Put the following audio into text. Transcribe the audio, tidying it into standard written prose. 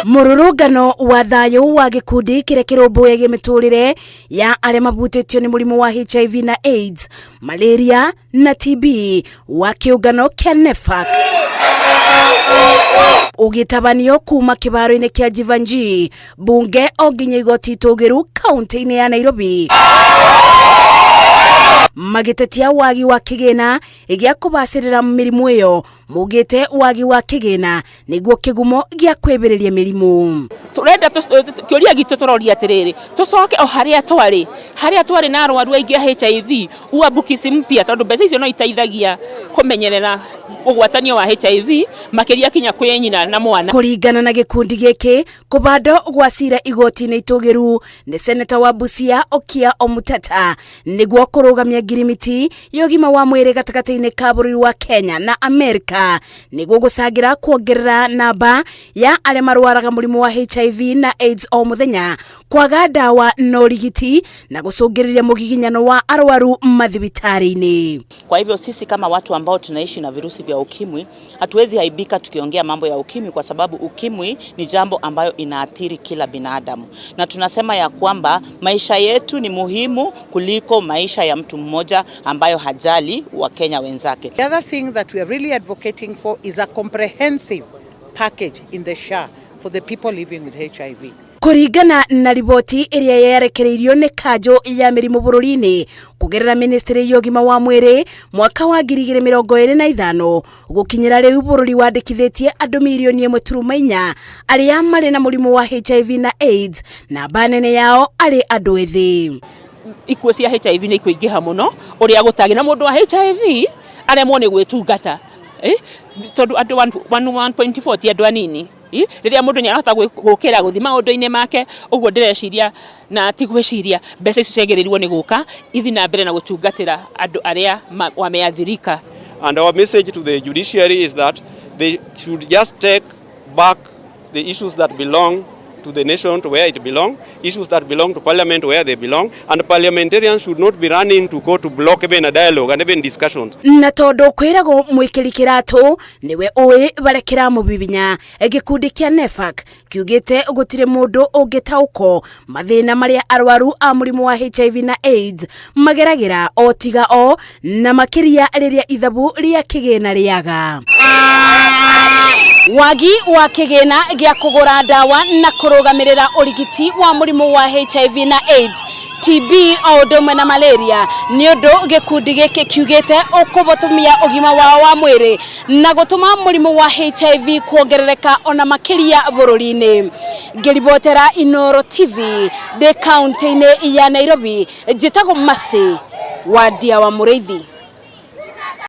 Mũrũrũngano wa thayũ wa gĩkundi kĩrĩa kĩrũmbũyagia mĩtũrĩre ya arĩa mabutĩtio nĩ mũrimũ wa HIV na AIDS, malaria na TB wa kĩũngano kĩa NEPHAK ũgĩtabanio kuma kĩbaro-inĩ kĩa Jivanjee bunge o nginya igoti itũgĩru kaunti-inĩ ya Nairobi, magĩtetia wagi wa kĩgĩna gĩa kũbacĩrĩra mĩrimũ ĩyo. Mugĩte wagi wa kĩgĩna nĩguo kĩgumo gĩa kwĩbĩrĩria mĩrimũ. Turenda kĩũria gitũ tũroria atĩrĩrĩ, tũcoke o harĩa twarĩ na arwaru aingĩ a HIV, uambukizi mpya, tondũ mbeca icio no iteithagia kũmenyerera ũgwatanio wa HIV makĩria kinya kwĩ nyina na mwana. Kũringana na gĩkundi gĩkĩ, kũbandwo gwa cira igoti-inĩ itũgĩru nĩ seneta wa Busia Okiya Omtatah nĩguo kũrũgamia ngirimiti ya ũgima wa mwĩrĩ gatagatĩ-inĩ ka bũrũri wa Kenya na Amerika nĩguo gũcangĩra kuongerera namba ya arĩa marwaraga mũrimũ wa HIV na AIDS o mũthenya, kwaga ndawa na ũrigiti na gũcũngĩrĩria mũgiginyano wa arwaru mathibitarĩ-inĩ. Kwa hivyo sisi kama watu ambao tunaishi na virusi vya ukimwi hatuwezi aibika tukiongea mambo ya ukimwi, kwa sababu ukimwi ni jambo ambayo inaathiri kila binadamu, na tunasema ya kwamba maisha yetu ni muhimu kuliko maisha ya mtu mmoja ambayo hajali Wakenya wenzake. The other thing that we are really advocating for is a comprehensive package in the SHA for the people living with HIV. Kũringana na riboti ĩrĩa yerekereirio nĩ kanjũ ya mĩrimũ bũrũri-inĩ kũgerera ministry ya ũgima wa mwĩrĩ mwaka wa 2025 gũkinyĩra rĩu, bũrũri wandĩkithĩtie andũ mirioni 1.4 arĩa marĩ na mũrimũ wa HIV na AIDS, namba nene yao arĩ andũ ethĩ. Ikuũ cia HIV nĩ ikũingĩha mũno ũrĩa gũtagĩ na mũndũ wa HIV aremwo nĩ gwĩtungata, tondũ andũ 1.4 ti andũ anini. Rĩrĩa mũndũ nĩ arahota gũkĩra gũthiĩ maũndũ-inĩ make ũguo, ndĩreciria na ti gwĩciria, mbeca ici ciagĩrĩirwo nĩ gũka ithi na mbere na gũtungatĩra andũ arĩa wameathirika. And our message to the judiciary is that they should just take back the issues that belong to the nation to where it belongs, issues that belong to parliament where they belong, and parliamentarians should not be running to go to block even a dialogue and even discussions. Na tondu kwiragwo mwikiri kiratu niwe ui baria kiramubibinya, gikundi kia NEPHAK kiugite gutire mundu ungitaukwo mathina maria arwaru a murimu wa HIV na AIDS mageragira o tiga o na makiria riria ithabu ria kigina riaga. Wagi wa kigina gia kugura ndawa na kurugamirira urigiti wa murimu wa HIV na AIDS, TB o ũndũ ũmwe na malaria nĩ ũndũ gĩkundi gĩkĩ kiugĩte ũkũbotomia ũgima wao wa mwĩrĩ na gũtũma mũrimũ wa HIV kuongerereka ona makĩria bũrũri-inĩ. Ngĩribotera Inoro TV ndĩ kaunti-inĩ ya Nairobi, njĩtagwo Mercy Wandia wa Mũrĩithi.